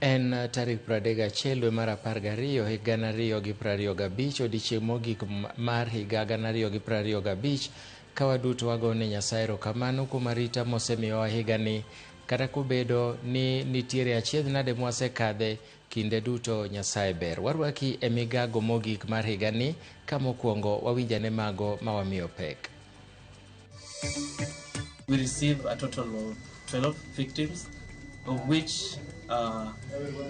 En tarik 31 dwe mar 12 higa 2025, odiechieng' mogik mar higa 2025, ka waduto wagone Nyasaye erokamano kuom arita mosemiyowa higani. Kata kobedo ni nitiere achiedh nade mwasekadhe, kinde duto Nyasaye ber. Warwaki e migago mogik mar higani, ka mokwongo wawinjane mago ma wamiyo pek. We receive a total of 12 victims, of which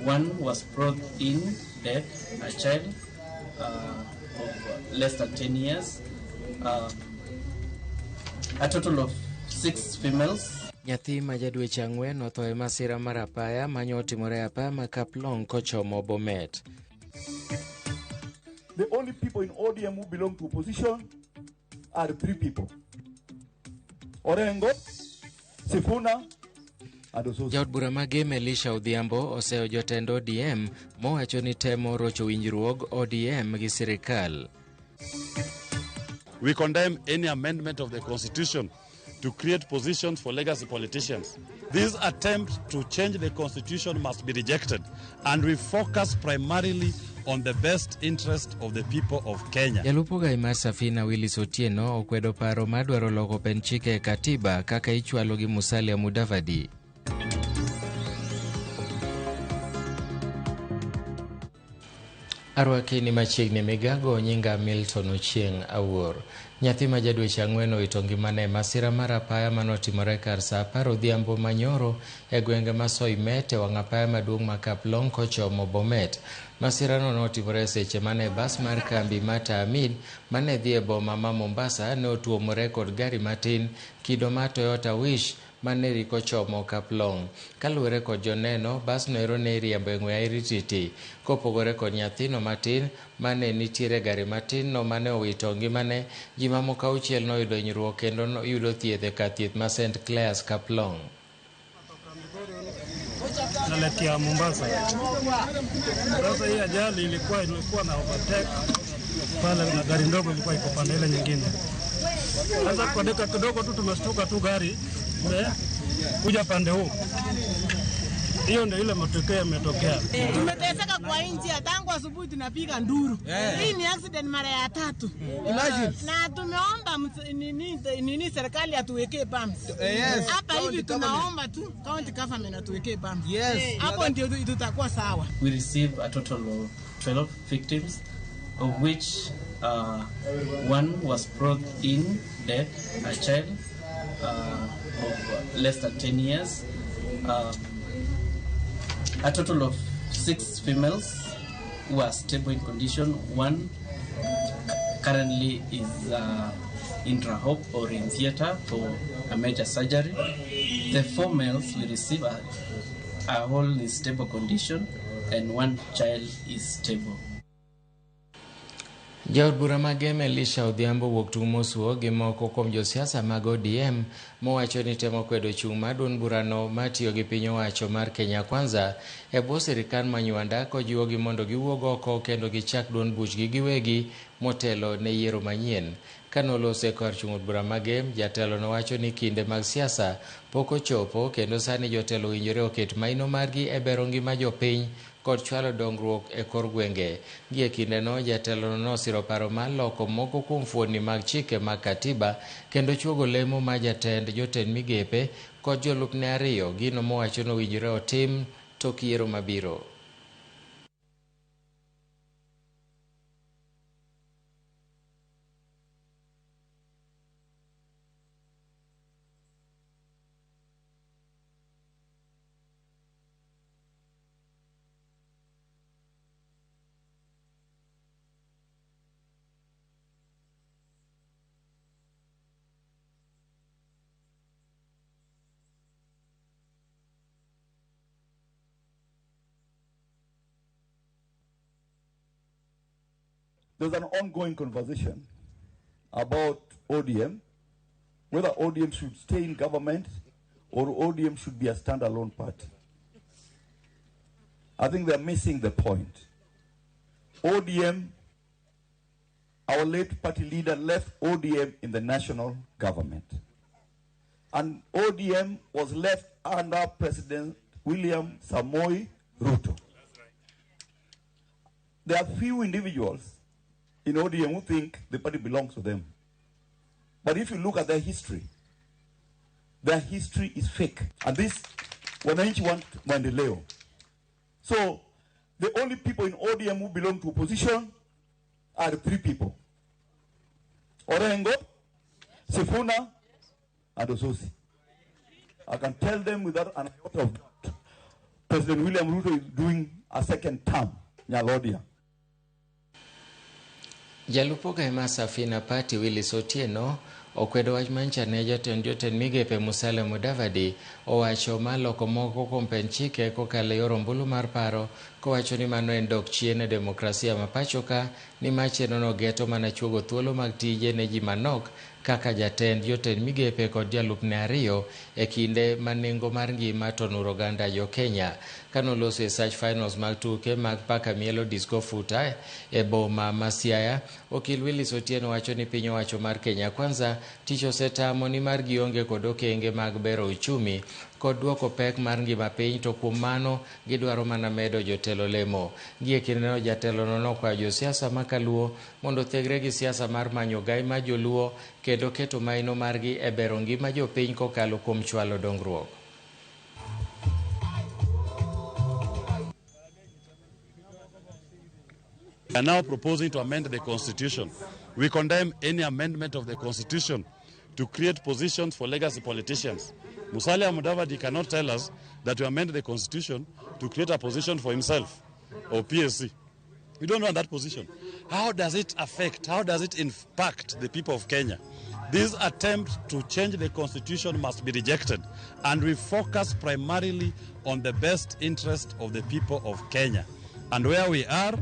one was brought in dead, a child of less than 10 years, a total of 6 females. Nyathi ma ja dweche 4 otho e masira mar apaya manyo otimore e apaya ma Kaplong kochomo Bomet. The only people in ODM who belong to opposition are 3 people. Orengo, Sifuna, and Osotsi. Jaod bura ma Gem Elisha Odhiambo oseyo jotend ODM mowacho ni temo rocho winjruog ODM gi sirikal. We condemn any amendment of the constitution to create positions for legacy politicians. This attempt to change the constitution must be rejected, and we focus primarily on the best interest of the people of Kenya. Jalup ogai mar Safina Willis Otieno okwedo paro mar dwaro loko pend chike e katiba kaka ichwalo gi Musalia Mudavadi. Arwaki ni machiegni migago, nyinga Milton Ochieng' Awuor. Nyathi ma ja dweche 4 owito ngimane e masira mar apaya manotimore kar saa 10 odhiambo manyoro e gwenge ma Soimet e wang' apaya maduong' ma Kaplong kochomo Bomet. Masirano notimore seche mane bas mar kambi mar Taamid mane dhi e boma ma Mombasa ne otuomore kod gari matin kido mar Toyota Wish mane riko chomo Kaplong. Kaluwore kod joneno, bas no ero ne iriembo e ng'we airititi. Kopogore kod nyathino matin mane nitiere gari matin no mane owito ngimane, ji mamoko 6 noyudo hinyruok kendo yudo thieth e kar thieth ma St Clare's Kaplong. Naletea Mombasa. Sasa hii ajali ilikuwa na overtake pale na gari ndogo ilikuwa iko pande ile nyingine. Sasa kwa dakika kidogo tu tumeshtuka tu gari kuja pande huu. Hiyo ndio ile matokeo yametokea. Tumeteseka kwa nchi tangu asubuhi tunapiga nduru. Hii ni accident mara ya 3. Imagine. Na tumeomba nini serikali atuwekee pumps. Yes. Hapa hivi County government. tunaomba tu county government atuwekee pumps. Yes. Hapo ndio tutakuwa sawa. We receive a total of 12 victims, of which one was brought in dead, a child of less than 10 years, a total of 6 females who are stable in condition. One currently is in Rahop or in theater for a major surgery. The 4 males we receive are all in stable condition, and 1 child is stable. Jaod bura ma Gem Elisha Odhiambo wuok tung' mosuo gi moko kuom josiasa mag ODM mowacho ni temo kwedo chung' mar duond burano matiyo gi piny owacho mar Kenya Kwanza e bwo sirikal ma Nywanda kojiwogi mondo giwuog oko kendo gichak duond buchgi giwegi motelo ne yiero manyien. Kanoloso e kar chung' od bura ma Gem, jatelo nowacho ni kinde mag siasa pok ochopo kendo sani jotelo owinjore oket maino margi e bero ngima jopiny kod chwalo dongruok e kor gwenge. Gie kindeno, jatelono nosiro paro mar loko moko kuom fuonni mag chike mag katiba kendo chuogo lemo mar jatend jotend migepe kod jolupne 2, gino mowacho ni owinjore otim tok yiero mabiro. There's an ongoing conversation about ODM, whether ODM should stay in government or ODM should be a standalone party. I think they're missing the point. ODM, our late party leader left ODM in the national government. And ODM was left under President William Samoei Ruto. There are few individuals in ODM who think the party belongs to them. But if you look at their history is fake. And this, wananchi want maendeleo. So the only people in ODM who belong to opposition are three people. Orengo, Sifuna, and Osotsi. I can tell them without an iota of doubt, President William Ruto is doing a second term, Nyalodia. Jalup ogai mar Safina Party Willis Otieno okwedo wach mancha ne jatend jotend migepe Musalia Mudavadi owacho mar loko moko kuom pend chike kokalo e yor ombulu mar paro kowacho ni mano en dok chien e demokrasia ma pacho ka nimar chenrono geto mana chuogo thuolo mag tije ne ji manok kaka jatend jotend migepe kod jalupne ariyo e kinde ma nengo mar ngima to nuro oganda jo Kenya. Kanoloso e Search Finals mag tuke mag Paka Mielo Disco Futa e boma ma Siaya, okil Willis Otieno wacho ni piny owacho mar Kenya Kwanza tich osetamo nimar gionge kod okenge mag bero uchumi kod duoko pek mar ngima piny, to kuom mano gidwaro mana medo jotelo lemo. Gie kindeno jatelono nokwayo josiasa ma kaluo mondo othegre gi siasa mar manyo gai mar joluo kendo keto maino margi e bero ngima jopiny kokalo kuom chwalo dongruok. We are now proposing to amend the Constitution. We condemn any amendment of the Constitution to create positions for legacy politicians. Musalia Mudavadi cannot tell us that we amend the Constitution to create a position for himself or PSC. We don't want that position. How does it affect, how does it impact the people of Kenya? This attempt to change the Constitution must be rejected, and we focus primarily on the best interest of the people of Kenya. And where we are,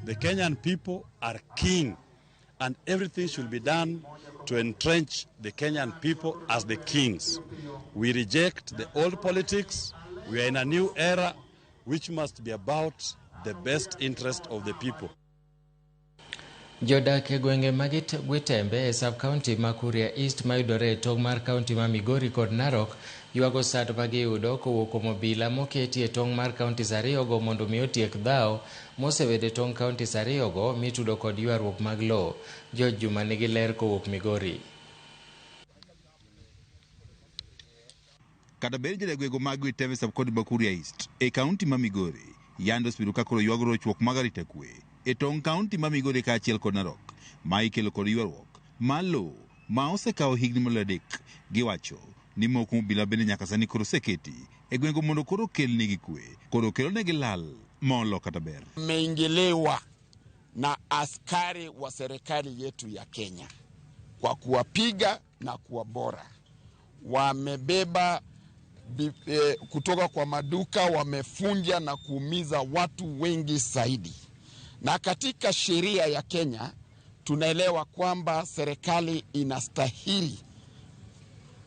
the Kenyan people are king, and everything should be done to entrench the Kenyan people as the kings. We reject the old politics. We are in a new era, which must be about the best interest of the people. Jodak e gwenge mag Gwitembe e sub-county ma Kuria East mayudore e tong' mar kaunti ma Migori kod Narok ywago sand ma giyudo kowuok kuom obila moketi e tong' mar kauntis ariyogo mondo mi otiek dhawo mosebedo e tong' kauntis ariyogo mitudo kod ywaruok mag lowo. George Juma nigi ler kowuok Migori. Kata bed jodak gwenge mag Gwitembe sub-county ma Kuria East e kaunti ma Migori yando osebedo ka koro ywago rochruok mag arita kwe e tong' kaunti ma Migori kaachiel kod Narok ma ikelo kod ywaruok mar lowo ma osekawo higni maloyo adek. Giwacho ni moko obila bende nyaka sani koro oseketi e gwenge mondo koro okelnegi kwe, koro okelonegi lal molo kata ber. Wameingiliwa na askari wa serikali yetu ya Kenya kwa kuwapiga na kuwabora. Wamebeba kutoka kwa maduka, wamefunja na kuumiza watu wengi zaidi. Na katika sheria ya Kenya tunaelewa kwamba serikali inastahili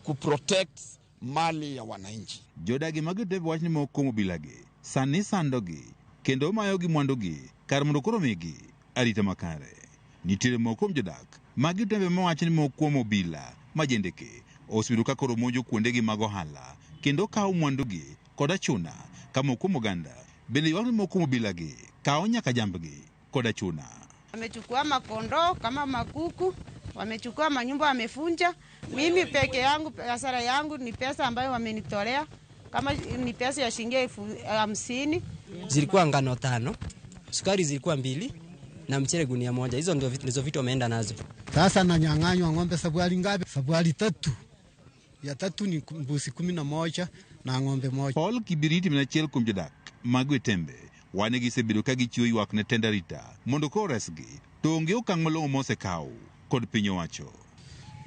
kuprotect mali ya wananchi. Jodagi mag Gwitembe wacho ni moko kuom obilagi sani sandogi kendo mayogi mwandugi kar mondo koro migi arita makare. Nitiere moko kuom jodak mag Gwitembe mawacho ni moko kuom obila majendeke osebedo ka koro monjo kuondegi mag ohala kendo kawo mwandugi kod achuna, ka moko kuom oganda bende ywak ni moko kuom obilagi kawo nyaka jambgi kod achuna. Wamechukua makondoo kama makuku, wamechukua manyumba, wamefunja. Mimi peke yangu hasara yangu ni pesa ambayo wamenitolea kama ni pesa ya shilingi 50,000. Zilikuwa ngano 5, sukari zilikuwa 2 na mchele gunia 1. Hizo ndizo vitu wameenda nazo. Sasa nanyang'anywa ng'ombe sabuali ngapi? Sabuali 3. Ya 3 ni mbuzi 11 na ng'ombe 1. Paul Kibiriti min achiel kuom jodak mag Gwitembe wane gisebedo ka gichiwo ywak ne tend arita mondo koro resgi, to onge okang' malong'o mosekaw kod piny owacho.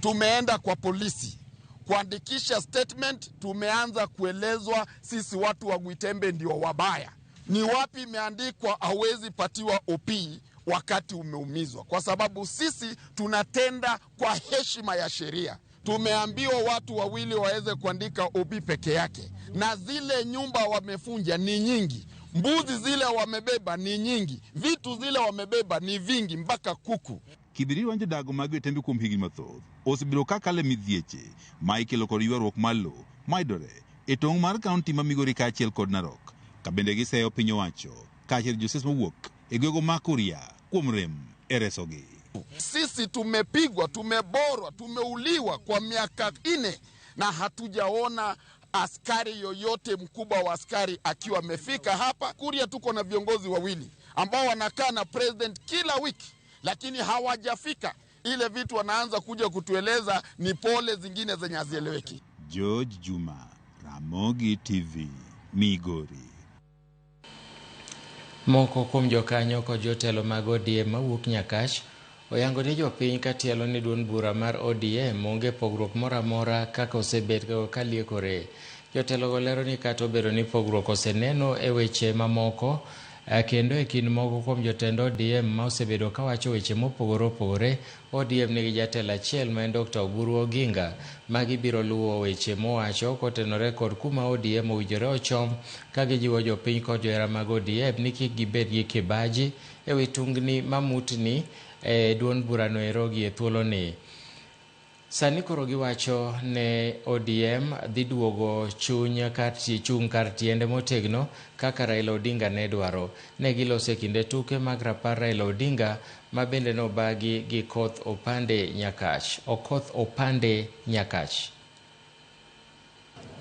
Tumeenda kwa polisi kuandikisha statement, tumeanza kuelezwa sisi watu wa Gwitembe ndio wabaya. Ni wapi imeandikwa hauwezi patiwa OP wakati umeumizwa? Kwa sababu sisi tunatenda kwa heshima ya sheria. Tumeambiwa watu wawili waweze kuandika OP peke yake, na zile nyumba wamefunja ni nyingi, mbuzi zile wamebeba ni nyingi, vitu zile wamebeba ni vingi, mpaka kuku. Kibiriti wacho jodago mag Gwitembe kuom higni mathoth osebedo ka kalo e midhieche ma ikelo kod ywaruok mar lowo mayudore e tong' mar kaunti ma Migori kaachiel kod Narok. Ka bende giseyo piny owacho kaachiel gi josiasa mowuok e gwenge ma Kuria kuom rem e resogi. Sisi tumepigwa, tumeborwa, tumeuliwa kwa miaka 4 na hatujaona askari yoyote mkubwa wa askari akiwa amefika hapa. Kuria tuko na viongozi wawili ambao wanakaa na president kila wiki, lakini hawajafika. Ile vitu wanaanza kuja kutueleza ni pole zingine zenye hazieleweki. George Juma, Ramogi TV, Migori. Moko kuom jokanyo kod jotelo mag ODM mawuok Nyakach oyango ni jopiny katielo ni duond bura mar ODM onge pogruok moro amora kaka osebet kaliekore. Jotelogo lero ni kata obedo ni pogruok oseneno e weche mamoko kendo e kind moko kuom jotend ODM ma osebedo kawacho weche mopogore opogore, ODM nigi jatelo achiel ma en Dr. Oburu Oginga ma gibiro luwo weche mowacho kotenore kod kuma ODM owinjore ochom ka gijiwo jopiny kod johera mag ODM ni kik gibed gi kibaji e wi tungni mamutni e duond burano ero gi e thuoloni. Sani koro giwacho ne ODM dhi duogo chung' kar tiende motegno kaka Raila Odinga ne dwaro. Ne giloso e kinde tuke mag rapar Raila Odinga ma bende nobagi gi Koth Opande Nyakach. Okoth Opande Nyakach.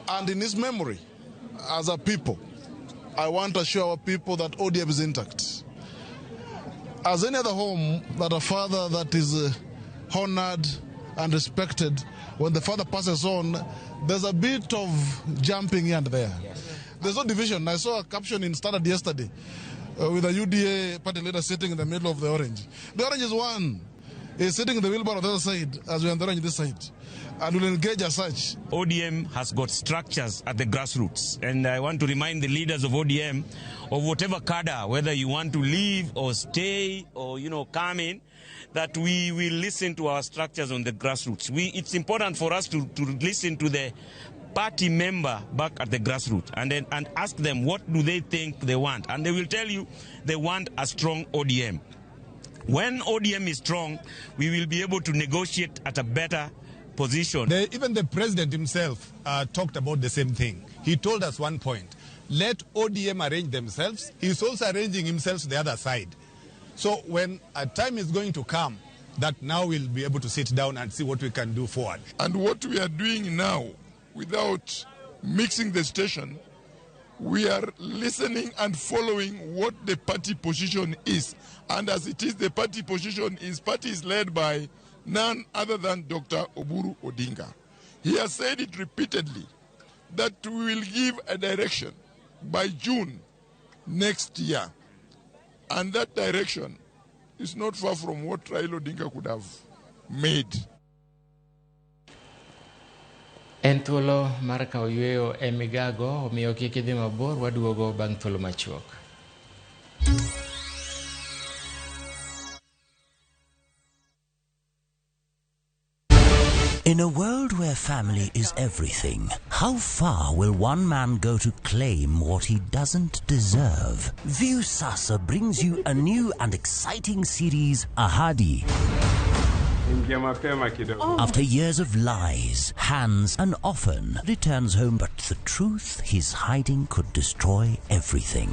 And in his memory, as a people, I want to assure our people that ODM is intact. As any other home, that a father that is honored and respected, when the father passes on, there's a bit of jumping here and there. Yes. There's no division. I saw a caption in Standard yesterday with a UDA party leader sitting in the middle of the orange. The orange is one. He's sitting in the wheelbarrow on the other side, as we are on the orange this side, and will engage as such. ODM has got structures at the grassroots, and I want to remind the leaders of ODM of whatever cadre, whether you want to leave or stay or, you know, come in, that we will listen to our structures on the grassroots. It's important for us to listen to the party member back at the grassroots and ask them what do they think they want. And they will tell you they want a strong ODM. When ODM is strong, we will be able to negotiate at a better position. Even the president himself talked about the same thing. He told us one point, let ODM arrange themselves. He's also arranging himself to the other side. So when a time is going to come that now we'll be able to sit down and see what we can do forward. And what we are doing now, without mixing the station, we are listening and following what the party position is. And as it is, the party position is, party is led by none other than Dr. Oburu Odinga. He has said it repeatedly that we will give a direction by June next year. And that direction is not far from what Raila Odinga could have made. En thuolo mar kawo yweyo e migago, omiyo kik idhi mabor, waduogo bang' thuolo machuok. In a world where family is everything, how far will one man go to claim what he doesn't deserve? Viusasa brings you a new and exciting series, Ahadi. After years of lies, hands, and often returns home, but the truth he's hiding could destroy everything.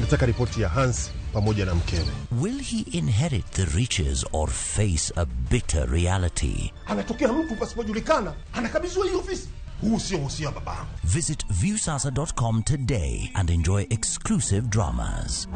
Nataka ripoti ya Hans pamoja na mkewe. Will he inherit the riches or face a bitter reality? Anatokea mtu pasipojulikana, anakabidhiwa hii ofisi. Huu sio usia babangu. Visit viewsasa.com today and enjoy exclusive dramas.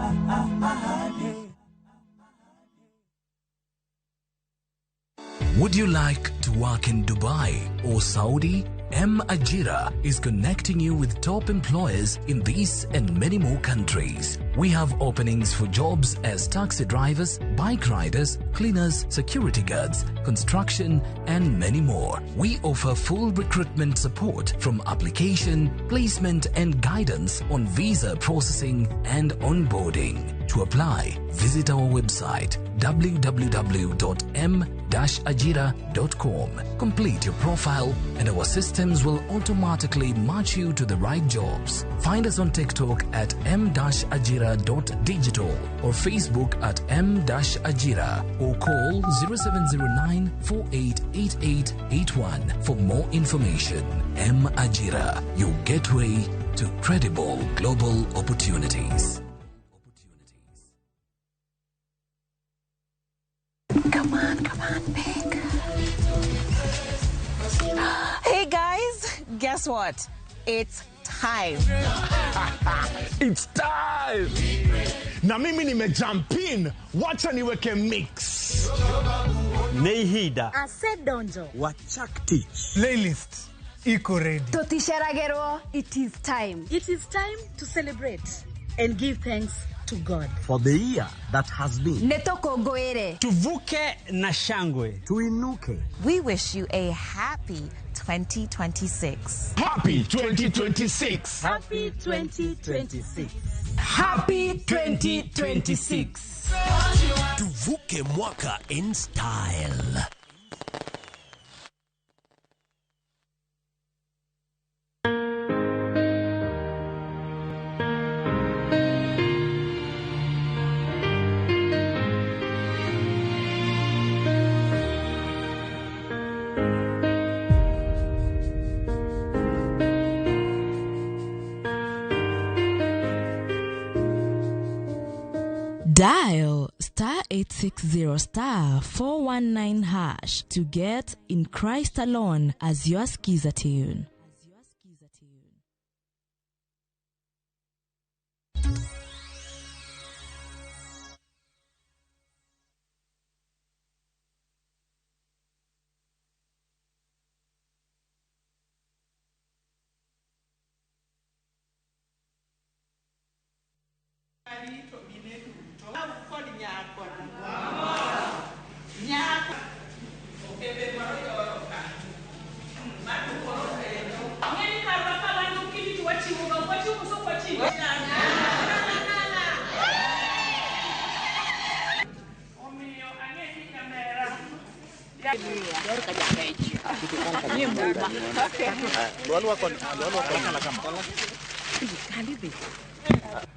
Would you like to work in Dubai or Saudi? M Ajira is connecting you with top employers in these and many more countries. We have openings for jobs as taxi drivers, bike riders, cleaners, security guards, construction, and many more. We offer full recruitment support from application, placement, and guidance on visa processing and onboarding. To apply, visit our website www.m-ajira.com. Complete your profile and our systems will automatically match you to the right jobs. Find us on TikTok at m-ajira.digital or Facebook at m-ajira or call 0709 488881 for more information. M Ajira, your gateway to credible global opportunities. Come on, come on, pick. Hey guys, guess what? It's time. It's time. Na mimi nimejump in, wacha niweke mix. Neihida. Asedonjo. Wachaktich. Playlist iko ready. Totisheragerwo, it is time. It is time to celebrate and give thanks to God for the year that has been. Netokogoere. Tuvuke na shangwe. Tuinuke. We wish you a happy 2026. Happy 2026. Happy 2026. Happy 2026. Tuvuke mwaka in style. Dial star 860 star 419 hash to get In Christ Alone as your skiza tune.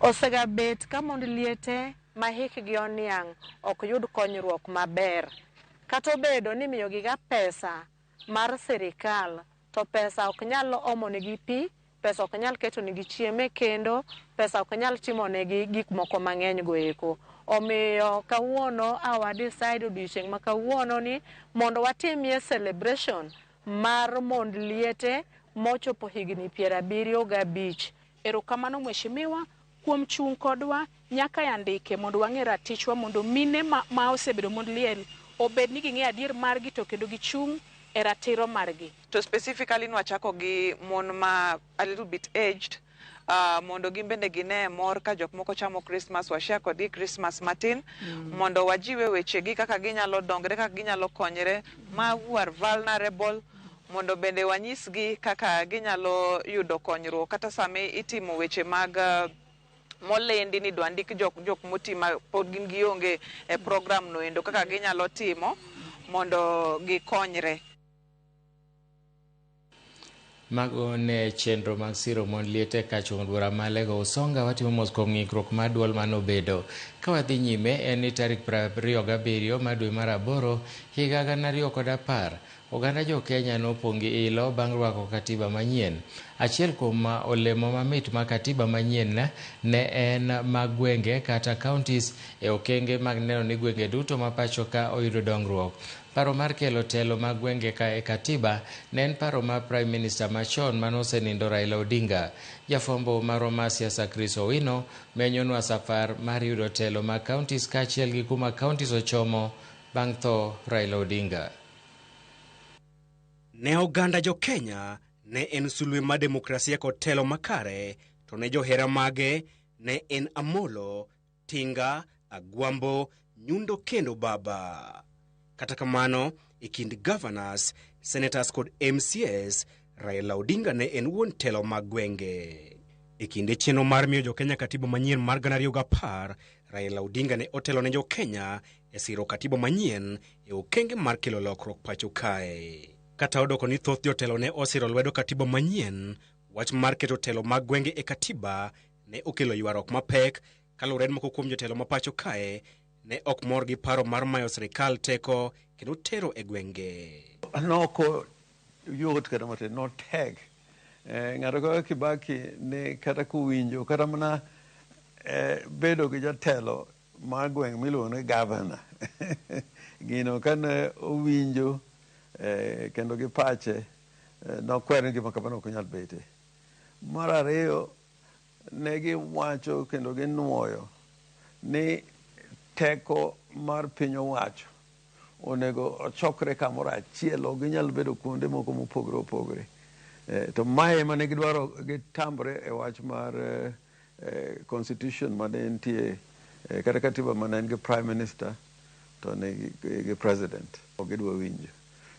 Osegabet ka mond liete ma hikgi oniang' ok yud konyruok maber. Kata obedo ni imiyogiga pesa mar sirikal, to pesa ok nyal omonegi pi, pesa ok nyal ketonegi chiemo e kendo, pesa ok nyal timonegi gik moko mang'eny go eko. Omiyo kawuono awa decide odiochieng' ma kawuono ni mondo watimie celebration mar mond liete mochopo higni 75. Erokamano mheshimiwa kuom chung' kodwa nyaka yandike mondo wang'e ratichwa mondo mine ma osebedo mond liel obed ni ging'e adier margi to kendo gichung' e ratiro margi. To specifically nwachako gi mon ma a little bit aged, mondo gin bende gine mor ka jok moko chamo Christmas, washare kodgi Christmas matin, mondo wajiwe wechegi kaka ginyalo dongre, kaka ginyalo konyre, ma who are vulnerable, mondo bende wanyisgi kaka ginyalo yudo konyruok kata sama itimo weche mag molendi ni dwa ndik jok moti ma pod gin gionge e program no endo kaka ginyalo timo mondo gikonyre. Mago ne chenro mag siro mond liete ka chung' bura malego Usonga watimo mos kuom ng'ikruok mar duol manobedo. Ka wadhi nyime en ni tarik 27 mar dwe mar 8 higa 2010 oganda jo Kenya nopong' gi ilo bang' rwako katiba manyien. Achiel kuom olemo mamit ma katiba manyien ne en mag gwenge kata counties e okenge mag neno ni gwenge duto ma pacho ka oyudo dongruok. Paro mar kelo telo mag gwenge ka e katiba ne en paro mar Prime Minister machon manosenindo Raila Odinga. Jafwambo marwa mar siasa Chris Owino menyonwa safar mar yudo telo mag counties kaachiel gi kuma counties ochomo bang' tho Raila Odinga. Ne oganda jo Kenya ne en sulwe mar demokrasia kod telo makare, to ne johera mage ne en Amolo, Tinga, Agwambo, Nyundo kendo Baba. Kata kamano, e kind governors, senators kod MCAs, Raila Odinga ne en wuon telo mag gwenge. E kinde chenro mar miyo jo Kenya katiba manyien mar 2010, Raila Odinga ne otelo ne jo Kenya e siro katiba manyien e okenge mar kelo lokruok pacho kae. Kata odoko ni thoth jotelo ne osiro lwedo katiba manyien, wach mar keto telo mag gwenge e katiba ne okelo ywaruok mapek kaluwore ni moko kuom jotelo ma pacho kae ne ok mor gi paro mar mayo sirikal teko kendo tero e gwenge. Noko yot kata matin, notek Ng'ato kaka Kibaki ne kata kuwinjo kata mana bedo gi jatelo mar gweng' miluongo ni gavana gino kane owinjo kendo gi pache nokwero ni gima kamano ok nyal bete. Mar ariyo, ne giwacho kendo ginuoyo ni teko mar piny owacho onego ochokre kamoro achiel, ok ginyal bedo kuonde moko mopogore opogore. To mae ema ne gidwaro gitambre e wach mar constitution mane nitie kata katiba mane en gi prime minister to ne gi president ok gidwa winjo.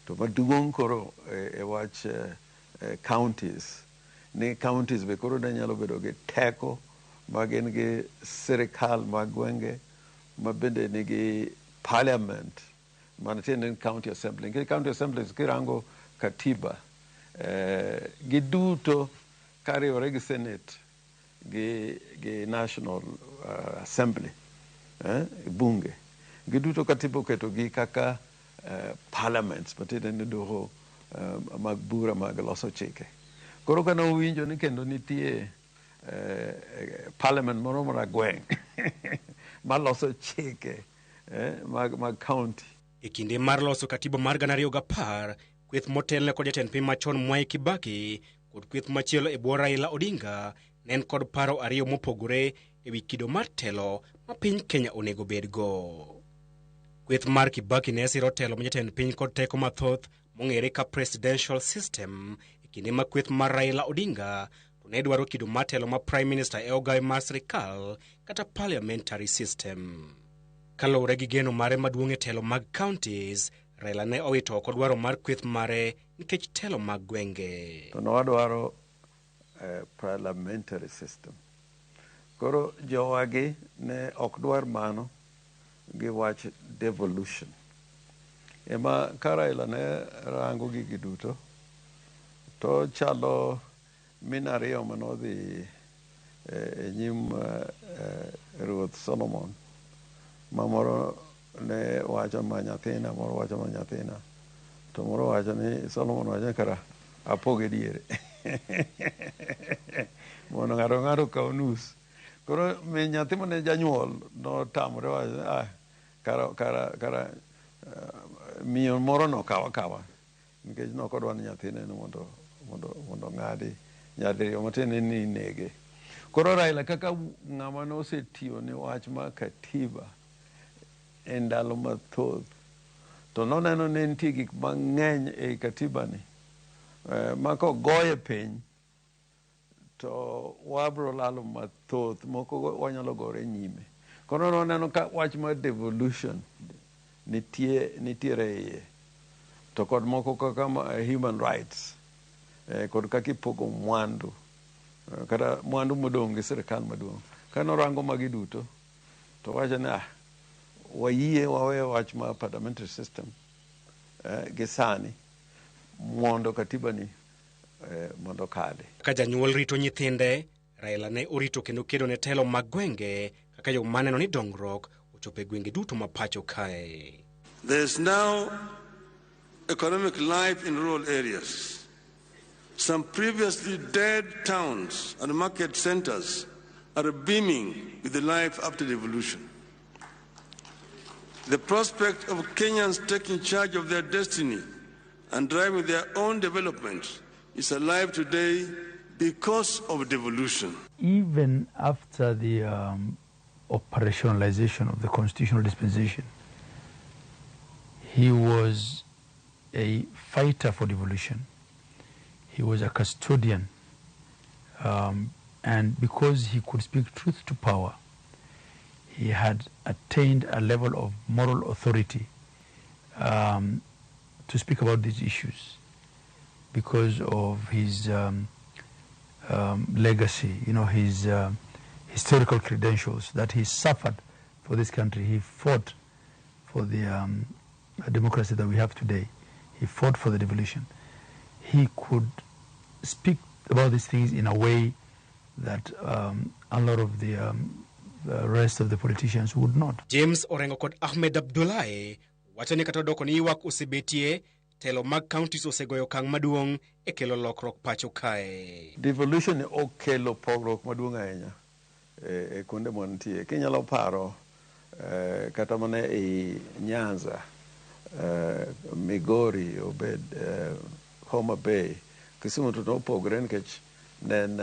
To maduong' koro e wach counties, ni counties be koro ne nyalo bedo gi teko ma gin gi sirikal mag gwenge ma bende nigi parliament mano tiende ni county assembly. Nikech county assemblies kirango katiba giduto kariwore gi senate gi national assembly bunge giduto katiba oketogi kaka parliaments matiende ni doho mag bura mag loso chike. Koro kane owinjo ni kendo nitie parliament moro mar gweng' maloso chike mag county. E kinde mar loso katiba mar 2010, kweth motelne kod jatend piny machon Mwai Kibaki kod kweth machielo e bwo Raila Odinga ne en kod paro ariyo mopogore e wi kido mar telo ma piny Kenya onego bedgo. Kweth mar Kibaki ne siro telo ma jatend piny kod teko mathoth mong'ere ka presidential system, e kinde ma kweth mar Raila Odinga to ne dwaro kido mar telo ma prime minister e ogawe mar sirikal kata parliamentary system. Kaluwore gi geno mare maduong' e telo mag counties, Raila ne owito oko dwaro mar kweth mare nikech telo mag gwenge. To ne wadwaro parliamentary system. Koro jowagi ne ok dwar mano gi wach devolution. Ema ka Raila ne rango gigi duto, to chalo min ariyo manodhi e nyim ruoth Solomon ma moro ne wacho ma nyathina, moro wacho ma nyathina, to moro wacho ni Solomon wacho ni kara apoge diere mondo ng'ato ng'ato okaw nus. Koro min nyathi mane janyuol notamore wacho ni ah, kara miyo moro nokaw akawa nikech nokodwa ni nyathine no mondo ng'adi nyadiriyo matiende ni inege. Koro Raila kaka ng'ama nosetiyo ne wach mar katiba e ndalo mathoth to noneno ni nitie gik mang'eny ei katiba ni ma kogoye piny to wabro lalo mathoth moko wanyalo gore nyime. Koro noneno ka wach mar devolution nitie nitiere iye to kod moko kaka human rights kod kaka ipogo mwandu kata mwandu modong' gi sirikal maduong'. Ka norango magi duto to wacho ni ah, wayie wawe wach mar parliamentary system gi sani mondo katiba ni mondo okali. Kaka janyuol rito nyithinde, Raila ne orito kendo kedo ne telo mag gwenge kaka yo maneno ni dongruok ochopo e gwenge duto ma pacho kae. There is now economic life in rural areas. Some previously dead towns and market centers are beaming with the life after devolution. The prospect of Kenyans taking charge of their destiny and driving their own development is alive today because of devolution. Even after the operationalization of the constitutional dispensation, he was a fighter for devolution. He was a custodian. And because he could speak truth to power, he had attained a level of moral authority to speak about these issues because of his legacy, his historical credentials that he suffered for this country. He fought for the democracy that we have today. He fought for the devolution. He could speak about these things in a way that a lot of the rest of the politicians would not. James Orengo kod Ahmed Abdullahi wacho ni kata odoko ni ywak osebetie, telo mag counties osegoyo okang' maduong' e kelo lokruok pacho kae. Devolution okelo pogruok maduong' ahinya e kuonde mwantie. Kinyalo paro kata mana e Nyanza, Migori, obed Homa Bay, Kisumu to nopogore nikech ne en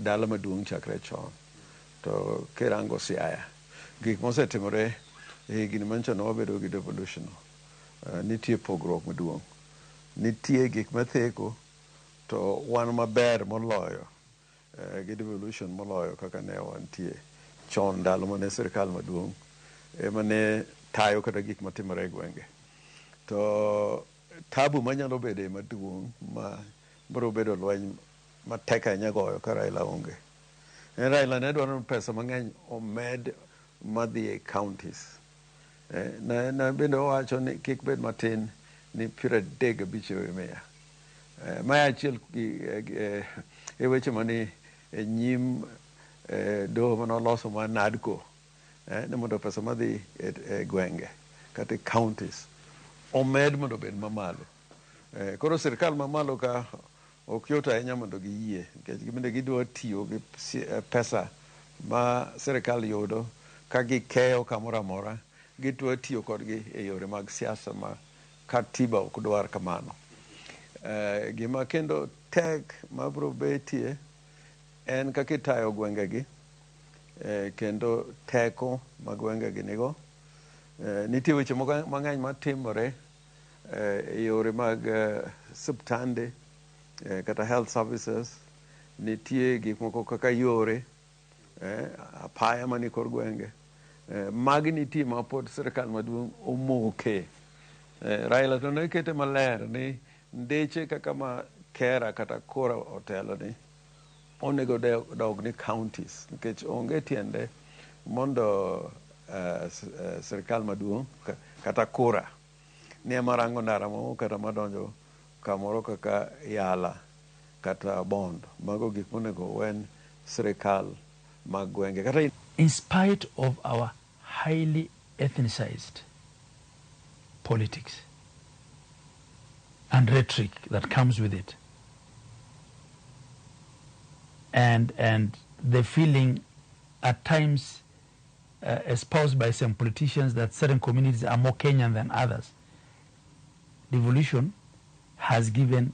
dala maduong' chakre chon. To kirango Siaya, gik mosetimore e higni manyocha ne wabedo gi devolution, nitie pogruok maduong'. Nitie gik matheko to wan maber moloyo gi devolution moloyo kaka ne wantie chon ndalo mane sirikal maduong' ema ne tayo kata gik matimore e gwenge. To tabu manyalo bede maduong' ma biro bedo lweny matek ahinya goyo ka Raila onge. En Raila ne dwaro ni pesa mang'eny omed madhi e counties. Ne bende owacho ni kik bed matin ni 35%. Mae achiel e weche mani e nyim doho manoloso mar NADCO, ni mondo pesa madhi e gwenge kata e counties omed mondo obed mamalo. Koro sirikal mamalo ka ok yot ahinya mondo giyie nikech gibende gidwa tiyo gi pesa ma sirikal yudo ka gikeyo kamoro amora, gidwa tiyo kodgi e yore mag siasa ma katiba ok dwar kamano. Gima kendo tek mabiro betie en kaka itayo gwengegi, kendo teko ma gwengegi nigo. Nitie weche moko mang'eny matimore e yore mag osiptande, kata health services. Nitie gik moko kaka yore, apaya manie kor gwenge. Magi nitie ma pod sirikal maduong' omoke. Raila to ne kete maler ni ndeche kaka ma Kera kata Kura otelo ni onego dog ni counties nikech onge tiende mondo sirikal maduong' kata Kura ni ema rango ndara moro kata madonjo kamoro kaka Yala kata Bondo. Mago gik monego owen sirikal mag gwenge. Kata in spite of our highly ethnicized politics and rhetoric that comes with it, and the feeling at times espoused by some politicians that certain communities are more Kenyan than others, devolution has given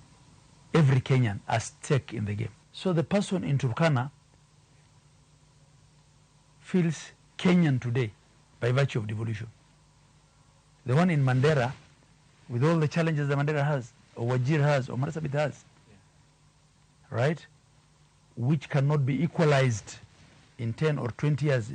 every Kenyan a stake in the game. So the person in Turkana feels Kenyan today by virtue of devolution. The one in Mandera, with all the challenges that Mandera has, or Wajir has, or Marsabit has, right? Which cannot be equalized in 10 or 20 years,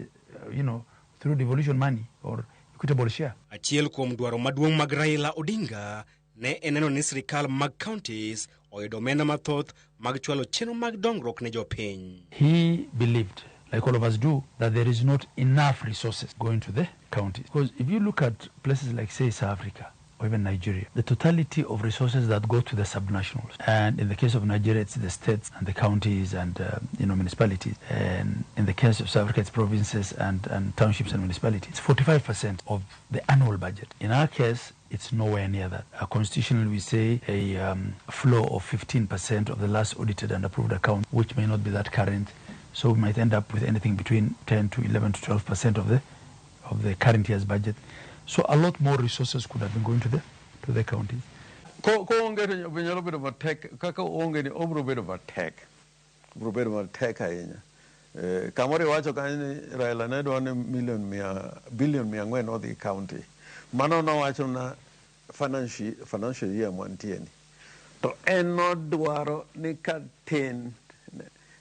through devolution money or equitable share. Achiel kuom dwaro maduong' mag Raila Odinga ne en neno ni sirikal mag counties oyudo omenda mathoth mag chwalo chenro mag dongruok ne jopiny. He believed, like all of us do, that there is not enough resources going to the counties. Because if you look at places like, say, South Africa or even Nigeria, the totality of resources that go to the subnationals, and in the case of Nigeria, it's the states and the counties and municipalities, and in the case of South Africa, it's provinces and townships and municipalities. It's 45% of the annual budget. In our case, it's nowhere near that. Constitutionally, we say a flow of 15% of the last audited and approved account, which may not be that current. So we might end up with anything between 10 to 11 to 12% of the current year's budget. So a lot more resources could have been going to the counties. Ko onge to nyalo bedo matek kaka onge ni obro bedo matek. Obro bedo matek ahinya. Kamoro iwacho kanyo ni Raila ne dwaro ni billion 400 odhi county. Mano nowacho na financial year mwantie ni. To en nodwaro ni ka tin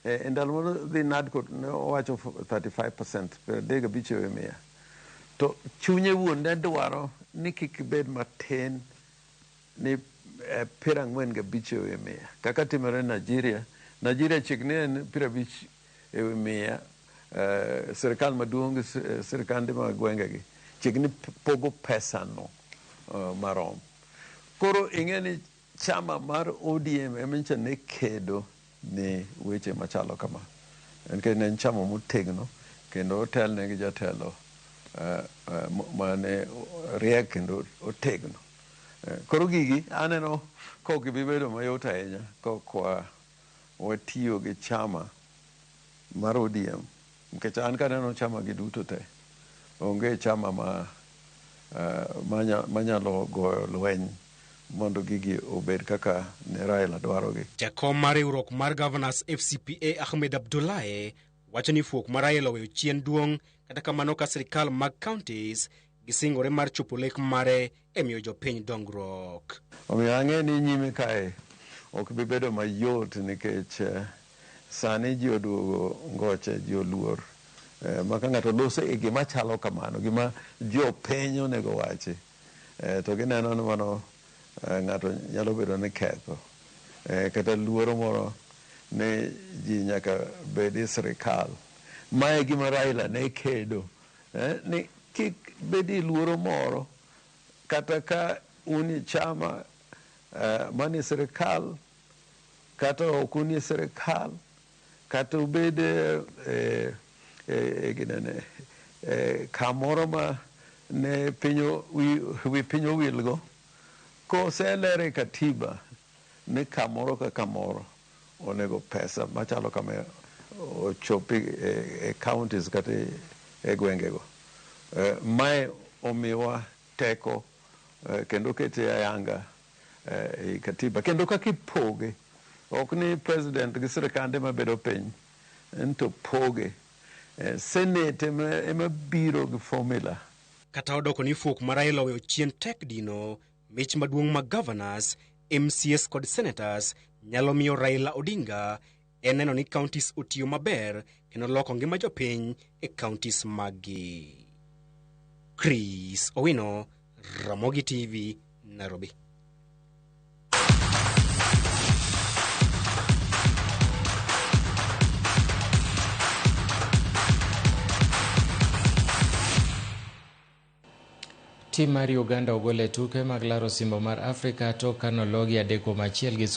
e ndalo mano dhi NADCO ne owacho 35%, 35%. To chunye wuon ne dwaro ni kik bed matin ni 45%. Kaka timore Nigeria, Nigeria chik ni en 50%, sirikal maduong' gi sirikande mag gwengegi chik ni pogo pesa no marom. Koro ing'e ni chama mar ODM ema ne kedo ni weche machalo kama. Nikech ne en chama motegno kendo otelne gi jatelo mane riek kendo otegno. Koro gigi aneno ka ok bi bedo mayot ahinya ka ok watiyo gi chama mar ODM nikech an kaneno chama gi duto te onge chama ma manyalo goyo lweny mondo gigi obed kaka ne Raila dwarogi. Jakom mar riwruok mar Governors FCPA Ahmed Abdullahi wacho ni fuok ma Raila oweyo chien duong' kata kamano ka sirikal mag counties gisingore mar chopo lek mare e miyo jopiny dongruok. Omiyo ang'e ni nyime kae ok bi bedo mayot nikech sani ji oduogo ngoche, ji oluor ma ka ng'ato loso e gima chalo kamano, gima jopiny onego wachi, to gineno ni mano ng'ato nyalo bedo ni ketho kata luoro moro ni ji nyaka bed e sirikal. Mae gima Raila ne kedo ni kik bedi luoro moro kata ka un e chama manie sirikal kata ok un e sirikal kata ubed ginene kamoro ma ne piny wi piny owilgo koseler e katiba ni kamoro ka kamoro onego pesa machalo kama ochopi e counties kata e gwengego. Mae omiwa teko kendo kete ayanga e katiba kendo kaka ipoge ok ni president gi sirikande mabedo piny to poge. Senate ema biro gi formula. Kata odoko ni fuok ma Raila oweyo chien tek dino, mich maduong' mag governors, MCAs kod senators nyalo miyo Raila Odinga en neno ni counties otiyo maber kendo loko ngima jopiny e counties maggi. Chris Owino, Ramogi TV, Nairobi. Tim mar Uganda ogol e tuke mag laro osimbo mar Afrika tok ka nologi 3-1 gi